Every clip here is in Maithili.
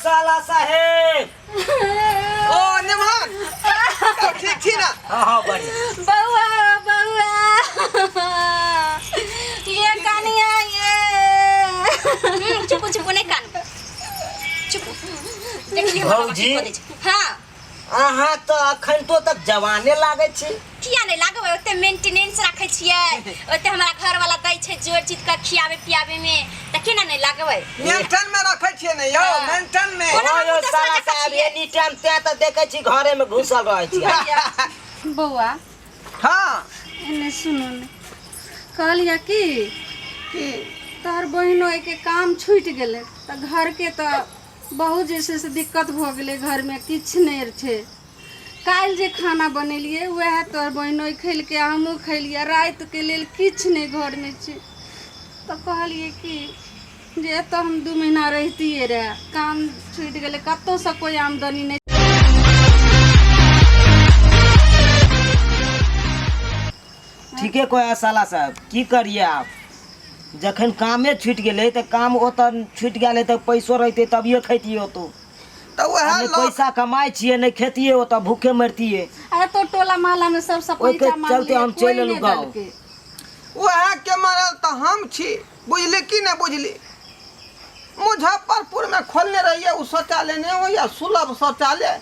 साला साहेब। ओ निमान, सब ठीक छी ना? हाँ हाँ, बढ़िया। बउआ, बउआ, ये कनिया ये। चुप चुप, नहीं कान, चुप। देखलियै हमरा भौजी। की कऽ दै छै। हाँ। अहाँ तऽ अखन तो तक जवाने लागै छी। किया नहि लागबै? ओते मेंटेनेंस राखै छियै, ओते हमरा घरवाला दै छै जोड़ चित कऽ खियाबै पियाबै में, तऽ केना नहि लागबै? मेंटन में रखै छियै ने यौ, हाँ। मेंटन में। कोना हाँ हम यौ दोसरा साला जकाँ साहब, छियै? एनी टाइम तें तऽ देखै छी घरे में घुसल रहै छी। बौआ। हाँ। एने सुनू ने, कहलियै की की? तोहर बहिनो के काम छूटि गेलै तऽ घरके तऽ बहुत जे छै से दिक्कत भऽ गेलै। घरमे किछु नहि छै। काल्हि जे खाना बनेलियै वएह तोहर बहिनोइ खेलकै, हमहूँ खेलियै। रातिके लेल किछु नहि घरमे छै। तऽ कहलियै कि जे एतऽ हम 2 महीना रहितियै रहए। काम छूटि गेलै, कतहुसँ कोइ आमदनी नहि। ठीके कहै साला साहब, की करिए आब? जखन कामे छूटि गेलै तऽ काम ओतऽ छूटि गेलै तऽ पैसो रहितै तभिए खैतियै ओतौ। तऽ वएह नहि लऽ पैसा कमाइ छियै, नहि खेतियै, ओतऽ भूखे मरतियै। अरे तो टोला मोहल्ला में सबसँ ओहिके पैसा चलते मांगलियै, हम कोइ चलि एलहुँ नहि गाँव। देलकै। वएह के मरल तऽ हम छी, बुझली कि नहि बुझली? मुजफ्फरपुर में खोलने रहियै ओ शौचालय, नहि होइए सुलभ शौचालय?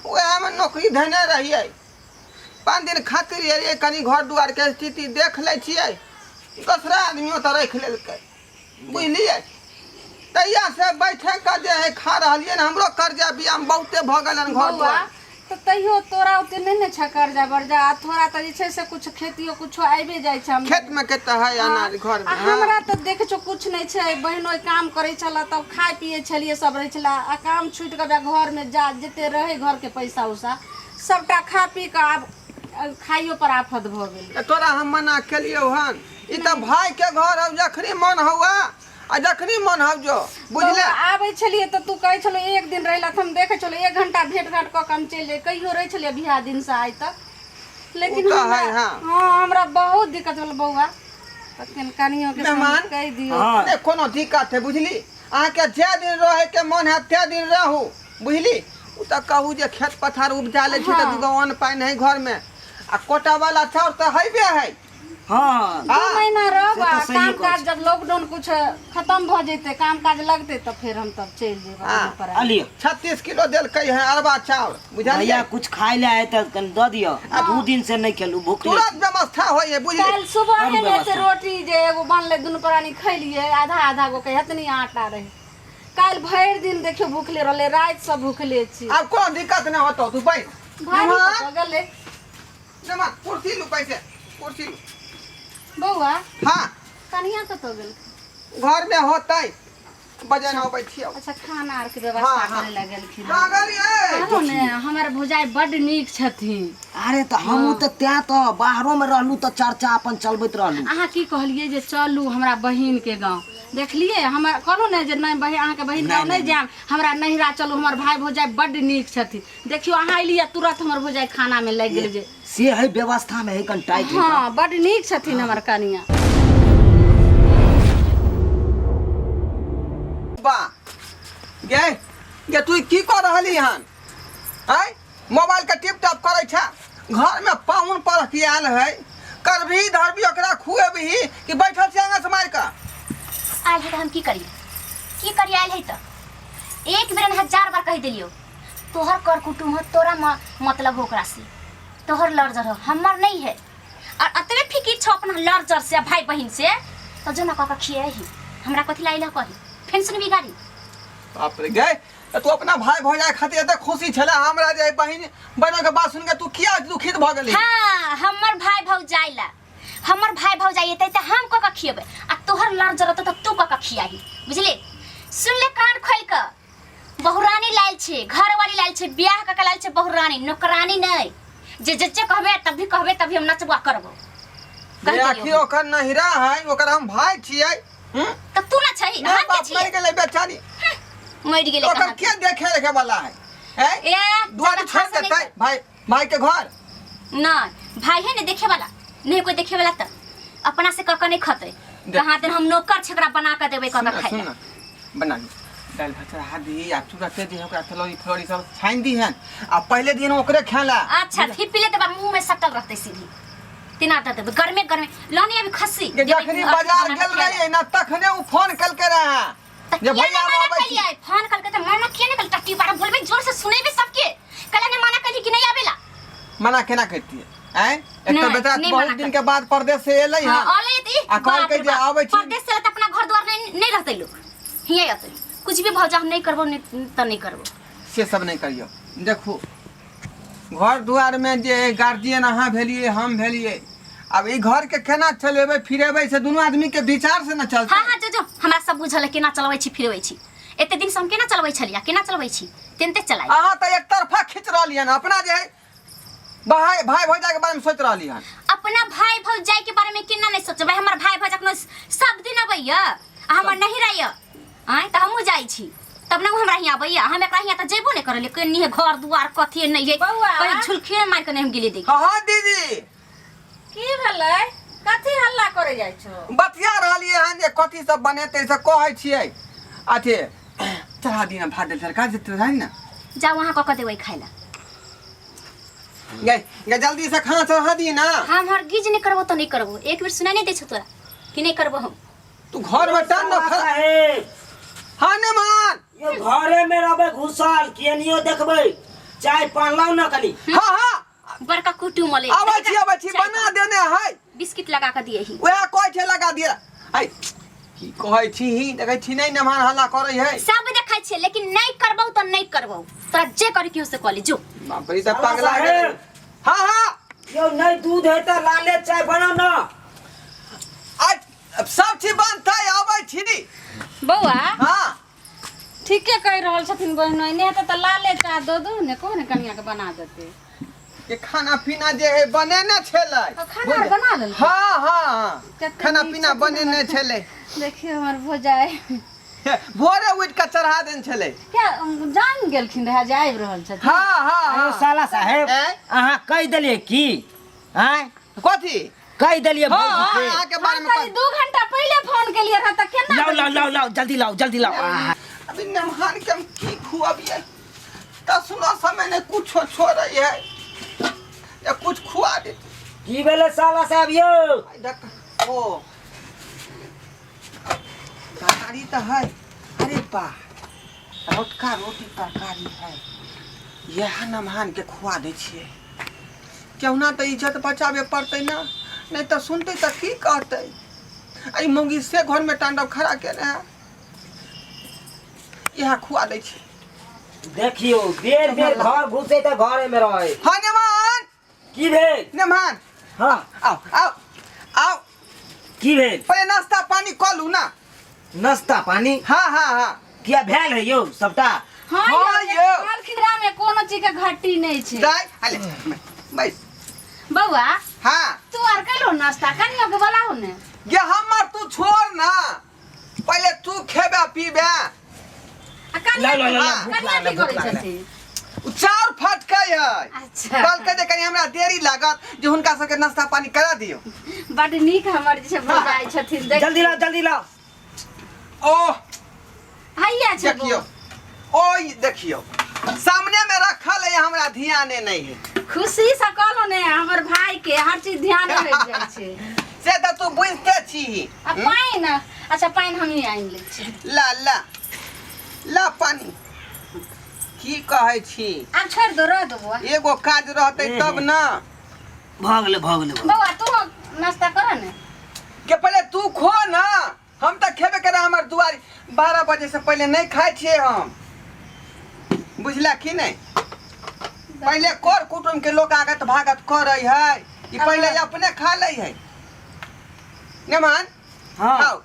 वएह में नौकरी धेने रहियै। 5 दिन खातिर एलियै, कनि घर दुआरके स्थिति देख लै छियै। दोसरा आदमी ओतऽ राखि लेलकै, बुझलियै? तहिया से बैठे के जे है खा रहलियै ने। हमरो कर्जा बियाम बहुते भऽ गेलन घर बौआ दुआर। तऽ तैयो तोरा ओते नहि ने छै कर्जा बर्जा, आ थोड़ा तऽ जे छै से कुछ खेतियो कुछो आबि जाइ छै। खेत में के तऽ है अनाज घर आ में। हमरा तऽ देखै छौ, कुछ नहि छै। बहिनो काम करै छलै तब खाइ पियै छलियै, सब रहै छलै। आ काम छुटि कऽ घरमे जा जते रहै घरके पैसा उसा सबटा खा पी कऽ आब खाइयो पर आफत भऽ गेल। तऽ तोरा हम मना केलियौ हन? ई तऽ भाई के घर हौ, जखनी मन हौआ आ जखनी मन हौ जो, बुझले? बौआ, आबै छलियै तऽ तू कहै छलो एक दिन रहला, तऽ हम देखै छलियै एक घंटा भेट घाट कऽ के हम चलि जाइ। कहियो रहै छलियै बियाह दिन से आइ तक, लेकिन ओ तऽ हमरा है, हाँ। हाँ, हमरा बहुत दिक्कत भेल बौआ। तखन कनियो के मेहमान? कहि दियौ। हाँ। नहि कोनो दिक्कत है, बुझली? अहाँके जे दिन रहै के मन हैत ते दिन रहू, बुझली? ओ तऽ कहू जे खेत पथार उपजा लै छी तऽ दूगो अन्न पानि है घरमे, आ कोटा वाला चाउर तऽ हैबे है। हाँ। 2 महीना रहब से आ तऽ सहिए काम कहै काज छी। जब लॉकडाउन कुछ खत्म भऽ जेतै, काम काज लगतै, तऽ फेर हम तब चलि जेबै। हाँ। पर अलियो। 36 किलो देलकै है अरबा चाउर, बुझलियै? भैया, कुछ खाय ले आए तऽ कनि दऽ दिअ। 2 दिन से नहि खेलू, भूख तुरंत व्यवस्था होइ है, बुझली? काल्हि सुबह करू ने से व्यवस्था। रोटी जे एगो बनलै, दुनू प्राणी खैलियै, आधा आधा गो के एतनी आटा रहै। काल्हि भरि दिन देखियौ भूखले रहलै, राति से भूखले छी। आब कोनो दिक्कत नहि होतौ, तू बैठ। भारी निमान, कतऽ गेलै? निमान, कुर्सी लू, पैसे कुर्सी लू। बौआ। हाँ। कनिया कतऽ गेल? घर में होतै, बजन अबै छियौ। अच्छा, खाना आर के व्यवस्था करे लए गेलखिन। कहाँ गेलियै? कहलहुँ ने, हमर भौजाइ बड्ड नीक छथिन। अरे तऽ हमहूँ तऽ तैं तऽ बाहरो में रहलू तऽ चर्चा अपन चलबैत रहलू। अहाँ की कहलियै जे चलू हमरा बहिन के गाँव? देखलियै, हमर कहलहुँ ने जे नहि बहिन, अहाँके बहिन गाँव नहि जायब, हमरा नैहरा चलू, हमर भाय भौजाइ बड्ड नीक छथिन। देखियौ, अहाँ एलियै तुरंत हमर भौजाइ खाना में लागि गेलै जे से है व्यवस्था में है कन टाइट है। हाँ, बड्ड नीक छथिन हमर कनिया। बा गे, गे, तू की कऽ रहली हन? आय मोबाइल के टिप टॉप करै छ? घर में पाहुन परख आयल है, करबही धरबी, ओकरा खुएबही कि बैठल छी आंगस मारि कऽ? आयल है तऽ हम की करिए, की करिए? आयल है तऽ एक बेर न हजार बार कहि देलियो, तोहर कर कुटुम हो, तोरा मतलब हो ओकरा से, तोहर लड़जर हो, हमर नहीं है। और अतबे फिकिर छौ अपना लड़जर से आ भाई बहिन से तो जो न कऽ के खिएही, हमरा कथी लाइल कही? फेर सुनबी गाड़ी। बाप रे, गे, तऽ तू अपना भाई भौजाई खातिर एते खुशी छले, हमरा जे बहिन बहिनो के बात सुन के तू किया दुखित भऽ गेली? हाँ, हमर भाई भौजाई ला, हमर भाई भौजाई एतै तऽ हम कऽ के खिएबै, आ तोहर लड़ जरत तऽ तू कऽ के खियाही, बुझली? सुन ले कान खोलि कऽ, बहुरानी लायल छै, घरवाली लायल छै, बियाह कऽ के लायल छै बहुरानी, नौकरानी नहि जे जे जे कहबे तब भी कहबे तभी हम नचबा करबो। कहि जे देलियौ। आखिर ओकर नहिरा है, ओकर हम भाई छियै। तऽ तू ना छही? माय हम के बाप छियै? मरि गेलै बेचारी। मरि गेलै। ओकर कहाँ? के देखे रेखे वाला है? हैं? ए दुआरी ज्यादा छोड़ भाषण नहीं देतै कर। भाई भाई के घर? नहीं, भाई है ने देखे वाला, नहीं कोई देखे वाला, तऽ अपना से कऽ के नहीं खतै। देख। कहाँ दिन हम नौकर छकरा बना के देबै कऽ के सुन खाइ सुन ला। ना, बना ली। दालि भात चढ़ा दी आ तुरते जे है ओकरा तलौरी फलौरी सब छानि दी हन आ पहिले दिन ओकरे खेला। अच्छा थी पी लेते बा मुंह में सटल रहते सीधी तेना दे देबै गरमे गरमे लने अभी खस्सी जे जखनी बाजार गेल रहियै ना तखने उ फोन कलके रहे त जे किया भैया नहीं हम मना अबै छी। कलियै फोन करके त मना किया नहीं कल टट्टी बारा बोलबे जोर से सुनेबे सबके कल ने मना कली कि नहीं आवेला। मना केना करतियै आँय? एक नहीं, तऽ बेचारा नहीं बहुत मना दिन के बाद परदेश से एलै हाँ हँ अले त आ कहलकै जे आबै छी। परदेश से त अपना घर द्वार नहीं नहीं रहते लोग हियां अतै कुछ भी भौजा हम नहीं करबो नहीं त नहीं करबो। से सब नहि करियौ। देखू घर दुआरमे जे गार्जियन अहाँ भेलियै हम भेलियै, आब ई घरके केना चलेबै फिरेबै से दुनू आदमीके विचार से ने चलतै। हाँ हाँ जो जो हमरा सब बुझल है केना चलबै छी फिरबै छी, एते दिन से हम केना चलबै छलियै केना चलबै छी तेनते चलाइ। अहाँ तऽ एकतरफा खींच रहलियै हन, अपना जे है भाई भाई भौजाई के बारे में सोच रहली हन। अपना भाई भौजाई के बारे में केना नहीं सोचबै, हमर भाई भौजाई अपनो सब दिन अबैया आ हमर नहीं रहैया आँय तऽ हमहूँ जाइ छी तब ने उ हमरा हियाँ अबैया, हम एकरा हियाँ तऽ जेबो नहि करलियै केनी है घर दुआर कथी नहीं है बौआ। कहीं झुलखिए मारि के नहीं हम गेलियै देख। हाँ हाँ दीदी की भेलै कथी हल्ला करे जाइ छो? बतिया रहलियै हन जे कथी सब बनेतै से कहै छियै। अथी चढ़ा दिना भात दालि तरकारी से चढ़ा ने। जाउ अहाँ कऽ कऽ देबै खाइ लए। गै गै जल्दी से खाना चढ़ा दी ना। हम हरगिज नहीं करबो तऽ नहीं करबो, एक बेर सुनाइ नहीं दै छौ तोरा कि नहीं करबो हम। तू घर में टान न खा। साहेब हाँ ने मान यो घरे में रहबै घुसल केनियो देखबै, चाय पान लाउ ना कनी। हाँ हाँ बड़का कुटुम अलै। आबै छी आबै छी बना देने है। बिस्किट लगा कऽ दिए ही। वएह कहै छै लगा दिए। है की कहै छी ही देखै छी नहीं नमहर हल्ला करै है। सब देखै छियै लेकिन नहीं करबौ तऽ नहीं करबौ, तोरा जे करे के हो से कऽ ले जो। बाप रे, ई तऽ पगला गेलै। हाँ हाँ यो नहीं दूध है तऽ लाले चाय बनाउ ना। आज सब चीज बनतै आबै छी। बौआ हाँ ठीके कहि रहल छथिन बहिन, नहि हेतै तऽ लाले चाह दऽ दू ने, कहू ने कनिया के बना देतै। ये खाना पीना जे है बनेने छलै। ओ, खाना आर बना लेलकै? हाँ हाँ हाँ कते खाना नीक पीना छथिन बनेने हमर। छलै। देखियौ हमर भौजाइ भोरे उठि कऽ चढ़ा देने छलै। क्या जान गेलखिन रहए जे आबि रहल छथिन? हाँ हाँ अरे हाँ साला साहेब ऐं? अहाँ कहि देलियै की आँय? कथी कहि देलियै हाँ भौजी हाँ के? अहाँके बारे हम में कनि 2 घंटा पहिले फोन केलियै रहए तऽ केना लाउ लाउ लाउ लाउ जल्दी लाउ जल्दी लाउ। आहा। अभी नमहान के हम की खुआबियै, तसनो समय ने कुछो छोड़ै है या कुछ खुआ देती। की भेलै साला साहेब यौ? आई देख ओ तरकारी तऽ है, अरे वाह रोटका रोटी तरकारी है, इएह नमहान के खुआ दै छियै। केहुना तऽ इज्जत बचाबे पड़तै ना, नहीं तऽ सुनतै तऽ की कहतै। आ ई मौगी से घर में तांडव खड़ा केने है, इएह खुआ दै छी। देखियौ बेर बेर घर घुसे तऽ घरे में रहै। हाँ नेमान की भेल? नेमान हाँ आओ आओ आओ। की भेल? पहिले नाश्ता पानी कऽ लू ना। नाश्ता पानी? हाँ हाँ हाँ। किया भेल है यौ सबटा? हाँ हाँ यौ, यौ। कहलखिन में कोनो चीज के घाटी नहीं छै। दाइ अले बैस बौआ हाँ तू आर कैलो नाश्ता कनियो के बोलाहो ने। ये हमर तू छोड़ ना, पहिले तू खेबे पीबे। आ कनिया ला, ला, ला, ला, की- भूख कनिया लागल, की भूख करै लागल। छथिन? उ चाउर फटकै है। अच्छा कहलकै जे कनि हमरा देरी लागत जे हुनका सबके नाश्ता पानी करा दियौ। बड नीक हमर जे छै भौजाइ छथिन। देख जल्दी लाउ जल्दी लाउ। ओह हैया छै देखियौ ओय देखियौ सामने में रखल है, हमरा ध्याने नहीं है। खुशी से कहलो ने हमर भाई के हर चीज ध्यान रह जाइ छै। से तऽ तू बुझते छी। आ पानि, अच्छा पानि हमही आनि लै छी। ला ला ला पानी। की कहै छी? आब छोड़ि दो रह दो बौआ। एगो काज रहतै तब ना। भऽ गेलै भऽ गेलै भऽ गेलै। बौआ तू नाश्ता कर ने। के पहिले तू खो ना, हम तऽ खेबे करे। हमर दुआरी 12 बजे से पहिले नहीं खाइ छियै हम, बुझला कि नहीं? पहिले कर कुटुम के लोग आगत भागत करै है, ई पहिले अपने खा लै है। नेमान हाँ खाओ।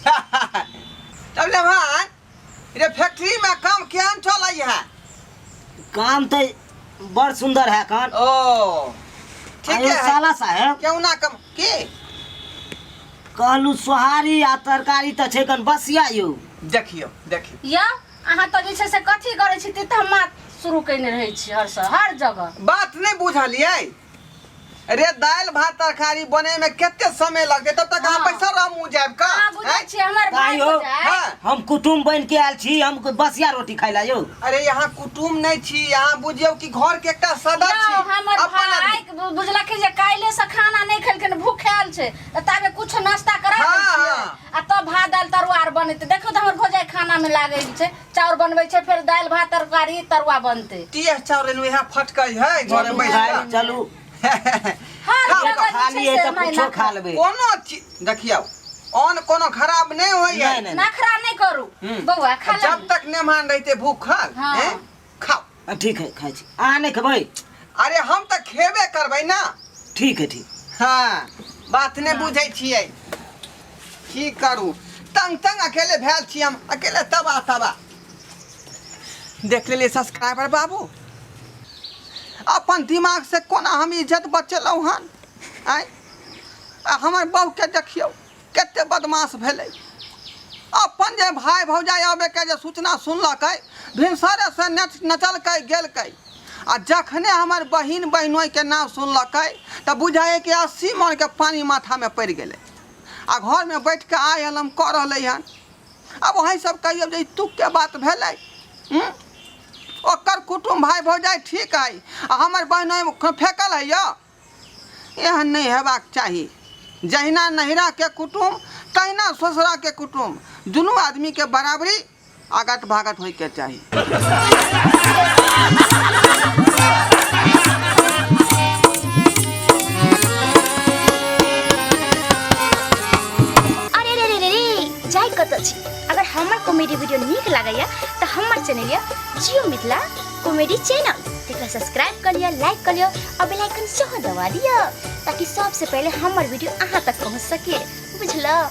तब नेमान रे फैक्ट्री में काम केहन चलै है? काम तऽ बड़ सुंदर है कान। ओ ठीक आयो है। साला साहेब क्यों ना कम की कहलू सोहारी आ तरकारी तऽ छै कन बसिया यौ। देखियौ देखियौ या अहाँ तऽ जे छै से कथी करै छी तऽ हम मात शुरू कयने रहै छी हर हर जगह। बात नहीं बुझलियै। अरे दालि भात तरकारी बने में कते समय लगते तब तक अहाँ हाँ। पैसा रह मुँह जायब का अहाँ बुझै हैं? छियै हमर भाय आइयो। भौजाइ। हाँ। हम कुटुम्ब बन के आयल छी, हम बसिया रोटी खाइ ला यौ। अरे यहाँ कुटुम नहीं छी, यहाँ बुझियौ कि घर के एकटा सदस्य यौ, छी। हमर अपन आदमी। भाय बुझलखिन जे काल्हि से खाना नहि खेलखिन, भूखायल छै, तऽ ताबे कुछ नाश्ता करा दै हाँ, छियै हाँ। आ तब भात दालि तरुआ आर बनेतै। देखियौ तऽ हमर भौजाइ खाना मे लागल छै, चाउर बनबै छै, फेर दालि भात तरकारी तरुआ बनतै। टीएस चाउर लेलहुँ, यहाँ फटकै है घरे बैस खाइ कऽ। चलू। हर खाउ, जगह जे खा छै लिए से तऽ नहि कुछो नखरा। खा लेबै। कोनो चीज देखियौ अन्न कोनो खराब नहीं होइए। नहीं, नहीं। नखरा नहीं करू बौआ, खा ले। जब तक मेहमान रहते भूखल हाँ। हैं, खाओ। ठीक है, खाइ छी। अहाँ नहि खेबै? अरे हम तऽ खेबे करबै ना। ठीक है, ठीक। हाँ, बात नहि बुझै छियै, की करू, तंग तंग अकेले भेल छी हम, अकेले तबा तबा। देख लेलियै सब्सक्राइबर बाबू, अपन दिमाग से कोना हम इज्जत बचेलहुँ हन। आँय, आ हमर बहूके देखियौ कते बदमाश भेलै। अपन जे भाय भौजाइ आबैके जे सूचना सुनलकै, भिनसरे से नचलकै गेलकै, आ जखने हमर बहिन बहिनोइके नाम सुनलकै तऽ बुझाइए कि 80 मनके पानि माथामे पड़ि गेलै। आ घरमे बैठ कऽ आइ हलम कऽ रहलै हन। आब अहीं सब कहियौ जे ई तुकके बात भेलै। ओकर कुटुम्ब भाय भौजाइ ठीक है, आ हमर बहिनोइ फेकल है यौ। एहन नहि हेबाक चाही। जहिना नैहराके कुटुम्ब तहिना ससुराके कुटुम्ब, दुनू आदमीके बराबरी आगट भागट होइके चाही। अरे रे रे रे रे, जाय कतऽ छी? अगर हमर कॉमेडी वीडियो नीक लागैया तऽ हमर चैनल यऽ जियो मिथिला कॉमेडी चैनल, तेकरा सब्सक्राइब कऽ लिअ, लाइक कऽ लिअ और बेल आइकन सेहो दबा दिअ, ताकि सबसे पहिले हमर वीडियो अहाँ तक पहुँच सके। बुझलहुँ?